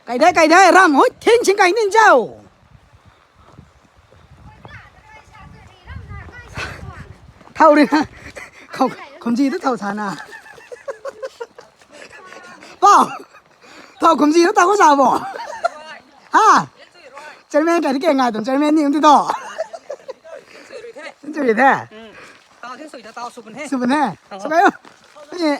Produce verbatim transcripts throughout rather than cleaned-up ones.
Kai de, kai de, ram hui thing sing kai nin zau. Thau ri na. Khou, khumji tu thau sa na. Pau. Thau khumji tu thau ko sa bo. Ha. Chairman kai de ke ngai tuang chairman ni um ti to. Chui the. Tao thing sui da tao sup ne. Sup ne. Sup ayo. Ni.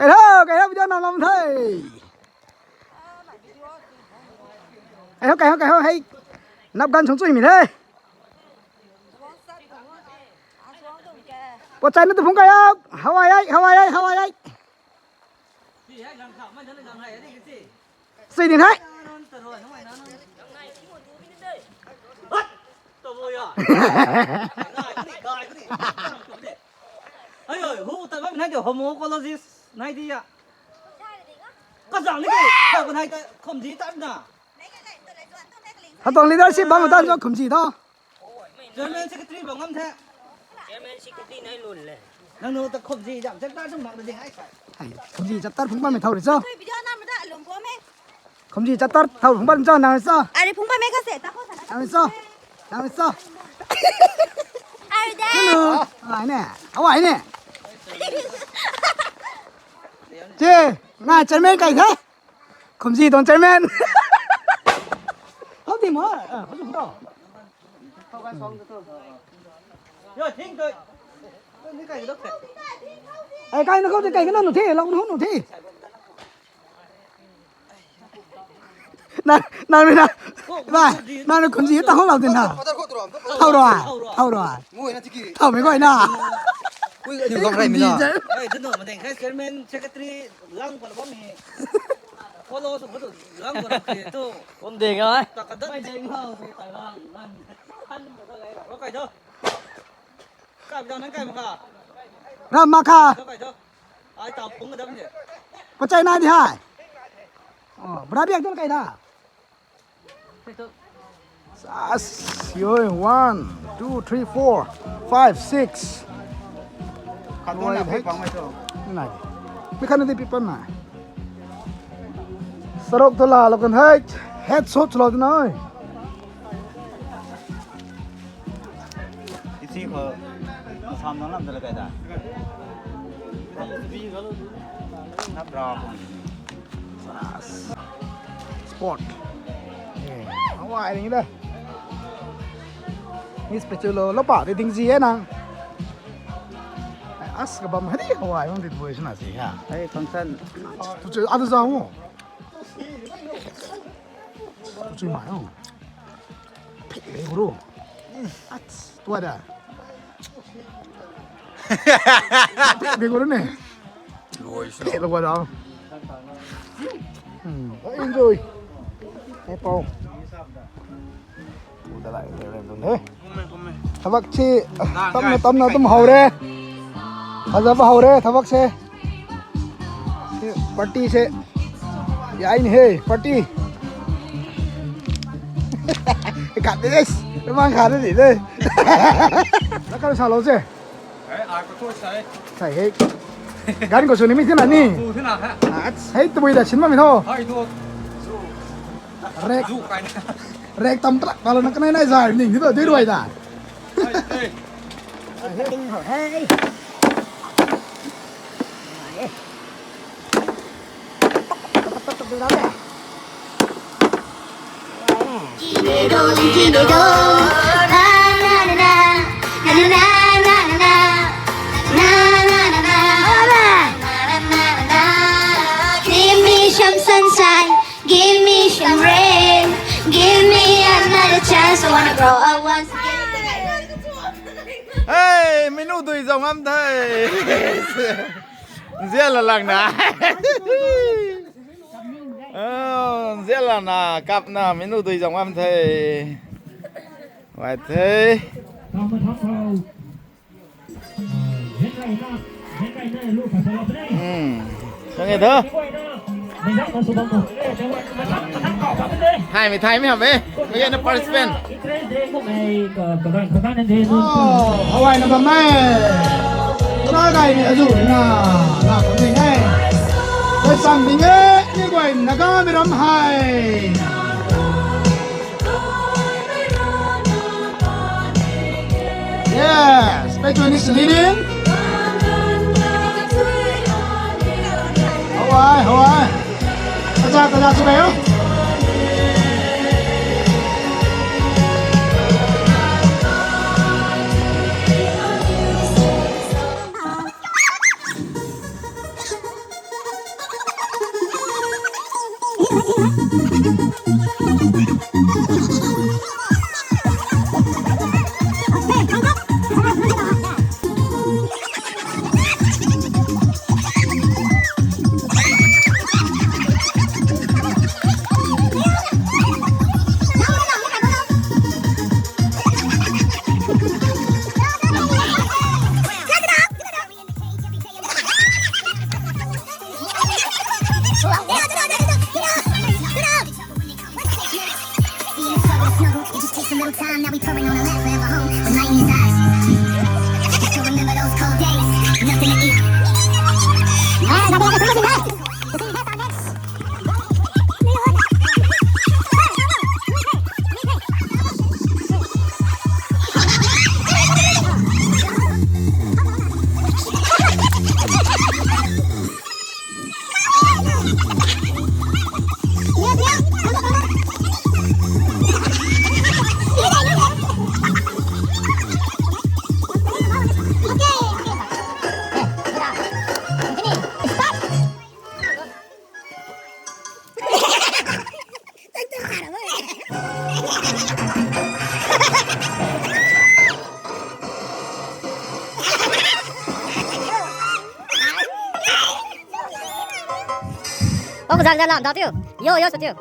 Kai ho, kai ho, video nam lam the. Kai ho, kai ho, kai ho, hei. Nap gan chung chui mi the. Pachai na tu phung kai ho. Hawai ai, hawai ai, hawai ai. Sui ding hai. Ai oi, hu ta bam nai de homocologist nai di ya. Ka zang ni ke, ka nai ta khom di ta na. Hatong leadership bam ta zo khum ji tho. Chairman secretary bam ngam the. Chairman secretary nai lun le. Nang nu ta khom ji jam chapter tum mak de hai sai. Hai, khum ji chapter phung bam mi thau ri cho. Tui video nam da lum bo me. Khum ji chapter thau phung bam cho nang cho. Ari phung bam me ka se ta ko sa. Nang cho. Nang cho. Ari de. Hello. Ai ne. Awai ne. Che, nga chairman kai the. Khum ji tuang chairman. Hau di mo. Ah, hau di mo. Yo, ting tu. Ni kai dok the. Ai kai na khou te kai na nu the, lau nu nu the. Na, na ni na. Ba, na ni khum ji ta hou lau din na. Thau ro a, thau ro a. Thau mei guay na. Ui, ni gang rai mi na. Ai, tu nu ma deng khai chairman secretary lang pa lo mi. Follow tu tu lang pa lo tu. Kum deng ai. Ta ka dai deng hau tu ta lang lang. Kan pa ta lai. Ro kai do. Kai pa nang kai ma kha. Ram ma kha. Ro kai do. Ai ta phung ka dam ni. Pachai na di hai. Oh, bra biak tu kai da. As, yoi, one, two, three, four, five, six. Khat tu na pi pang mai tu. Nai. Mi khat na di pi pang na. Sarok tu la lo kan hai. Headshot lo tu nai. Isi ko sam nang lam da la kai da. Nap ra. Sport. Eh, hawai ring da. Ni special lo, lo pa de ding ji e nang. Ai, as ka bam hadi hawai bam dit boi sina si ha. Ai, function. Tu chu adu za mo. Tu chu mai ho. Phe le guru. Ats, tua da. Phe le guru ne. Luai sw. Phe le guru da. Hmm, enjoy. Hey, pau. Tua da lai, lai, lai, lai. Thawak si, tamna, tamna, tum hau re. Fazaba hau re, thawak si. Party se. Yai ni he, party. Kat de, mang kha de de. Na kar sa lo se. Eh, ai ko tu sai. Sai he. Gan ko suni mi thina ni. Tu thina ha. Ah, sai tu bui da chin ma mi tho. Hai tu. Rek. Zu kai na. Rek tam trak kalau na kanai nai zai ning ni to dui ruai da. Hey, hey. Give me some sunshine, give me some rain, give me another chance. I wanna grow up once again. Hey, minu dui zau ngam the. Nzian la lang na. Oh, nzian la na, kap na, minu dui zau ngam the. Wai the. Hmm. Sang e tho. Thai mi, thai mi ham e. Mei na participant. Oh, hawai na bam e. Naga ni azu na, na kami ne. Koi sang ding e, ni guay Naga mi ram hei. Yes, back to this leading. Hawai, hawai. Kaza, kaza, sw kayo. Ô, kazang zang lam tau tiu. Yo, yo, sw tiu.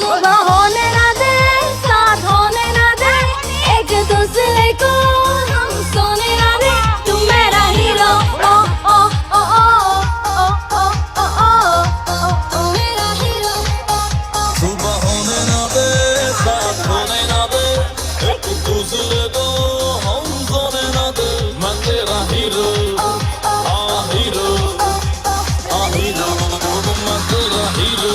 सुबह होने ना दे, साथ होने ना दे, एक दूसरे को हम सोने ना दे। तू मेरा हीरो, ओ, ओ, ओ, ओ, ओ, ओ, ओ, ओ, ओ, ओ, मेरा हीरो, ओ, ओ। सुबह होने ना दे, साथ होने ना दे, एक दूसरे को हम सोने ना दे। मैं तेरा हीरो, आ हीरो, आ हीरो, मैं तेरा हीरो।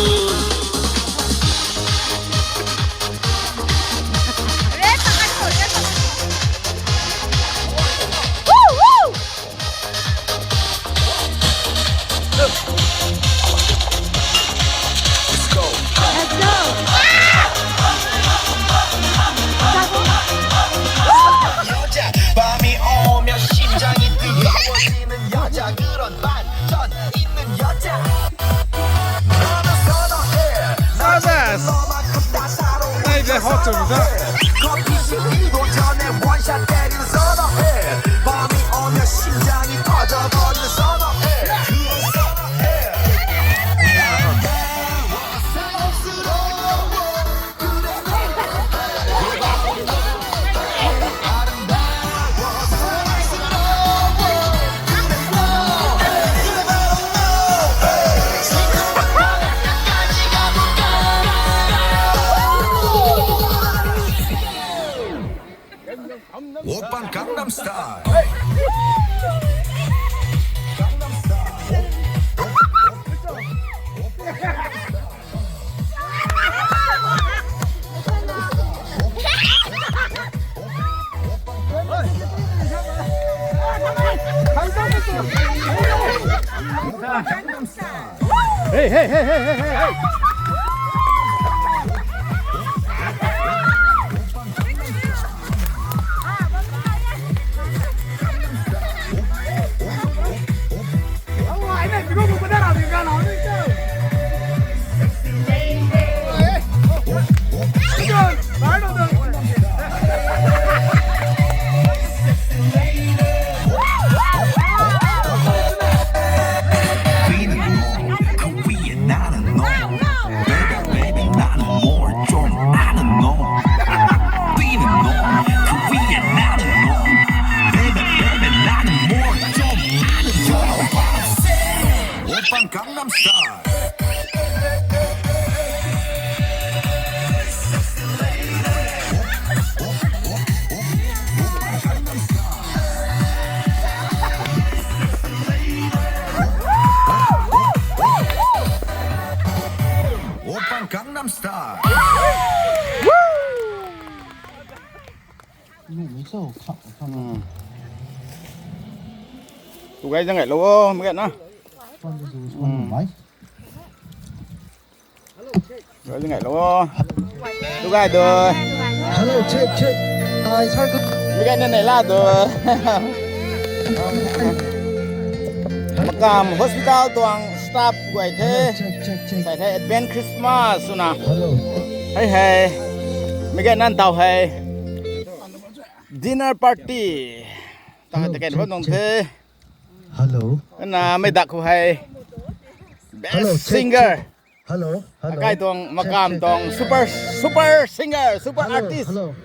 여자, 밤이 오면 심장이 뜨거워지는 여자, 그런 반전 있는 여자. 나는 선어해. 난 너만큼 따사로운 여자를 선어해. 커피 시키고 전에 원샷 때리는 선어해. 밤이 오면 심장이 터져버리는 선어해. 그런 선어해. 아름다워, 사랑스러워. 오빤 강남스타일. Hey, hey, hey, hey, hey, hey, hey. Oppa Gangnam Style. Oppa Gangnam Style. Tu guay zang gaylou o, mei guayna. Guay zang gaylou o. Tu guay dui. Hello, check, check. Hi, sir. Mei guayna neihla dui. Makam hospital tuang staff guay the. Check, check, check. Sai the Advent Christmas swna. Hello. Hei hei. Mei guayna taw hei. Dinner party. Tang tei kan bam nung the. Hello. Na mei dak khou hei. Best singer. Hello. Hello. Akai tuang makam tuang super, super singer, super artist. Hello.